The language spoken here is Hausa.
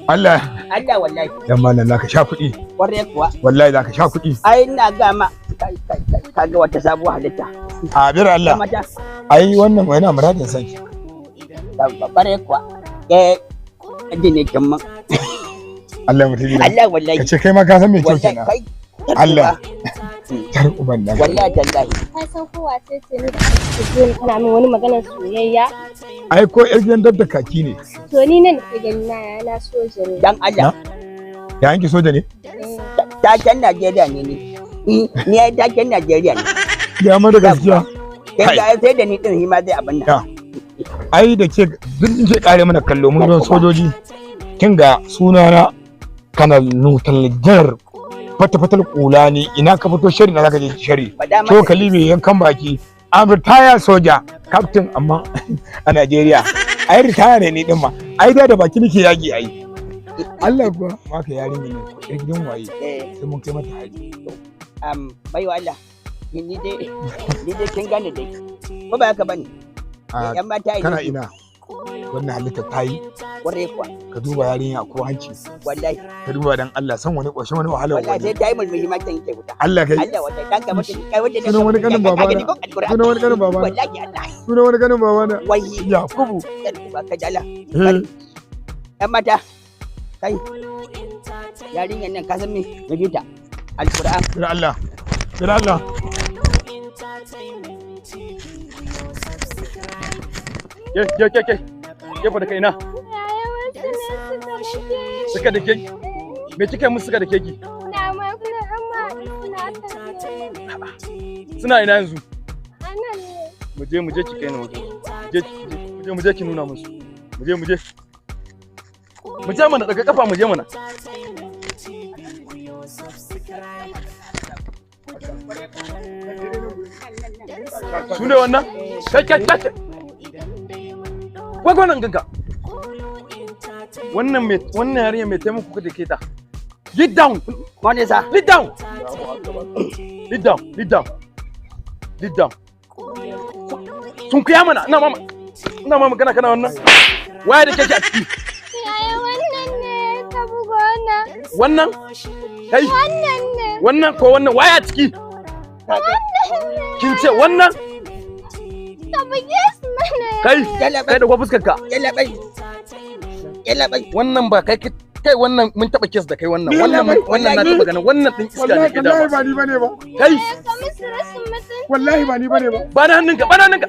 Allah. Allah wallahi. Dan malam, zaka sha kuɗi. Kwarai kuwa. Wallahi zaka sha kuɗi. Ai ina ga ma, kai kai kai, kaga wata sabuwar halitta. A bir Allah. Mata. Ai wannan yana muradin sanki. Kwarai kuwa, eh, ji ne kin. Allah mutum. Allah wallahi. Ka ce kai ma ka san mai kyau Wallahi. kenan. Kai. Allah. Tar uban nan. Wallahi tallahi. Ka san ko wace ce ni da ake zo ni kana min wani maganar soyayya? Ai ko yar gidan dabda kaki ne. To ni nan da gani na yana soja ne. Dan Allah. Ya yanki soja ne? Eh. Taken Najeriya ne ni. Ni ai taken Najeriya ne. Ya ma da gaskiya. Kai Kai. ga sai da ni din shi ma zai abin nan. Ya. Ai da ke duk ke kare mana kallo mun zo sojoji. Kin ga sunana Kanal Nutal Janar fata fatal kula ne, ina ka fito shari na zaka je shari. Faɗa mata. Cokali mai yankan baki. I'm retired soja captain, amma a Najeriya. Ai retire ne ni din ma. Ai da baki nake yaki ai. Allah kuwa maka yarinya ne yar gidan waye? Eh. Sai mun kai mata haji. Baiwa Allah, ni dai kin gane dai ko ba haka bane? A Yan mata. Kana ina wannan halitta ta yi. Kwarai kuwa. Ka duba yarinya ko hanci. Wallahi. Ka duba dan Allah, san wani ƙoshin wani wahalar Wallahi wani. sai ta yi murmushi ma can ke wuta. Allah kai. Allah wallahi, dan ka mata kai wanda. Sunan wani kanin babana. Sunan wani kanin babana. Wallahi Allah. Sunan wani kanin babana. Wai. Yakubu. Dan ba ka jala. Eh. Yan mata, kai, yarinyar nan, ka san me na bita alquran. Bir Allah, bir Allah. Ke, ke, ke, ke, ke fa, daga ina? Yaya, wasu ne suka dake ni. Suka dake ki? Me kika yi musu suka dake ki? Na ma kuna an ma haɗu suna tafiya. Suna ina yanzu? A nan ne. Mu je, mu je ki kai ni wajen su. Mu je ki mu je, mu je ki nuna musu. Mu je, mu je. Mu je mana, daga kafa, mu je mana. Su ne wannan? Kai, kai, kai. Wai wannan ganka. Wannan mai wannan yarinya mai taimako kuka dake ta. Get down. Wani sa. Lead down. Lead down. Lead down. Lead down. Sun kuya mana, ina ma magana kana wannan. Waye da kake a ciki? Yaya, wannan ne ta buga wannan. Wannan? Kai, Wannan ne. wannan ko wannan, waye a ciki? Wannan ne. Kin ce wannan? Ka buge su mana. Kai, Yalla. kai da fuskar ka. Yalla bai, yalla bai. Wannan ba kai kai wannan mun taba case da kai wannan. Ni Wannan wallahi- wannan na taba ganin wannan din iska ne Wallahi kai wallahi dama. ba ni bane ba. Kai, Ka musu rashin mutunci. Wallahi ba ni bane ba. ba na hannunka, ba na hannunka.